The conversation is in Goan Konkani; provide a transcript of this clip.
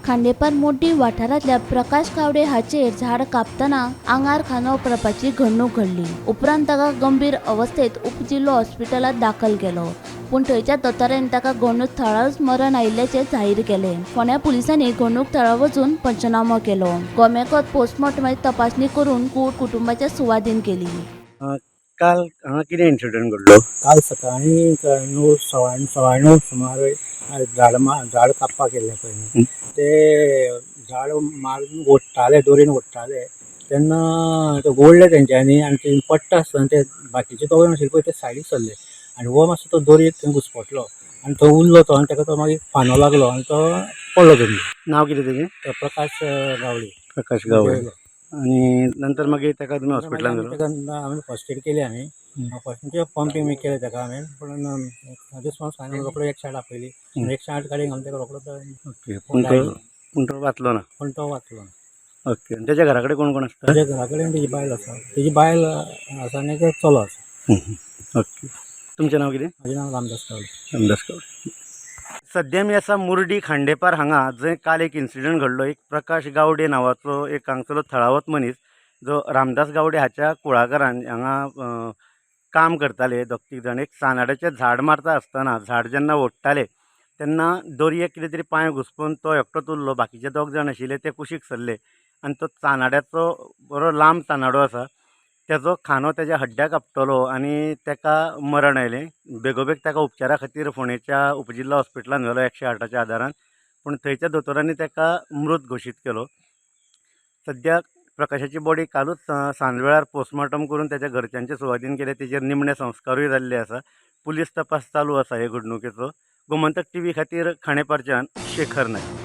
खांडेपार मोड्डी वाठारांतल्या प्रकाश गावडे हाचेर झाड कापतना आंगार खांदो पडपाची घडणूक घडली. उपरांत ताका गंभीर अवस्थेत उपजिल्हो हॉस्पिटलांत दाखल केलो, पूण थंयच्या दोतोरान ताका घडणूक थळारच मरण आयिल्ल्याचें जाहीर केलें. फोंड्या पुलिसांनी घडणूक थळार वचून पंचनामो केलो. गोमेकॉत पोस्टमॉर्टमाची तपासणी करून कूड कुटुंबाच्या सुवादीन केली. काल हांगा कितें इन्सिडंट घडलो? काल सकाळी 9, 9:15 सुमार झाड झाड कापपाक गेल्ले पळय न्ही, ते झाड मारून ओडटाले, दोरयेन ओडटाले तेन्ना ते ओडले तेंच्यांनी आनी ते पडटा आसतना ते बाकीचे दोग जाण आशिल्ले पळय ते सायडीक सरले आनी हो मातसो तो दोरयेक थंय घुस्पटलो आनी थंय उरलो तो आनी ताका तो मागीर फांदो लागलो आनी तो पडलो जमनीर. नांव कितें तेजें? प्रकाश गावडे. प्रकाश गावडे. आनी नंतर मागीर ताका तुमी हॉस्पिटलान व्हेलो? ताका आमी फर्स्ट एड केली. आमी फर्स्ट म्हणजे पंपींग बी केलें ताका हांवें, पूण रिस्पोन्स कांय ना. रोकडो 108 आपयली, 108 गाडी घालून ताका रोकडो तो ओके, पूण तो वाचलो ना? पूण तो वाचलो ना. ओके, आनी तेच्या घरा कडेन कोण कोण आसता? ताच्या घरा कडेन तेजी बायल आसा, तेजी बायल आसा आनी एक चलो आसा. ओके, तुमचें नांव कितें? म्हाजें नांव रामदास गावडे. रामदास गावडे. सद्या आमी आसा मुर्डी खांडेपार हांगा, जंय काल एक इन्सिडंट घडलो. एक प्रकाश गावडे नांवाचो एक हांगसरलो थळावोच मनीस जो रामदास गावडे हाच्या कुळागरान हांगा काम करताले दोग तीग जाण. एक सानाड्याचें झाड मारता आसतना झाड जेन्ना ओडटाले तेन्ना दोरयेक कितें तरी पांय घुसपून तो एकटोच उरलो. बाकीचे दोग जाण आशिल्ले ते कुशीक सरले आनी तो चानाड्याचो बरो लांब चानाडो आसा तेजो खांदो तेज्या हड्ड्याक आपटलो आनी ताका मरण आयलें. बेगोबेग ताका उपचारा खातीर फोंडेच्या उपजिल्लो हॉस्पिटलान व्हेलो 108च्या आदारान, पूण थंयच्या दोतोरांनी ताका मृत घोशीत केलो. सद्याक प्रकाशाची बॉडी कालूच सांजवेळार पोस्टमॉर्टम करून ताच्या घरच्यांचे सुवादीन केले. तेजेर निमणे संस्कारूय जाल्ले आसा. पुलीस तपास चालू आसा हे घडणुकेचो. गोमंतक टीव्ही खातीर खांडेपारच्यान शेखर नायक.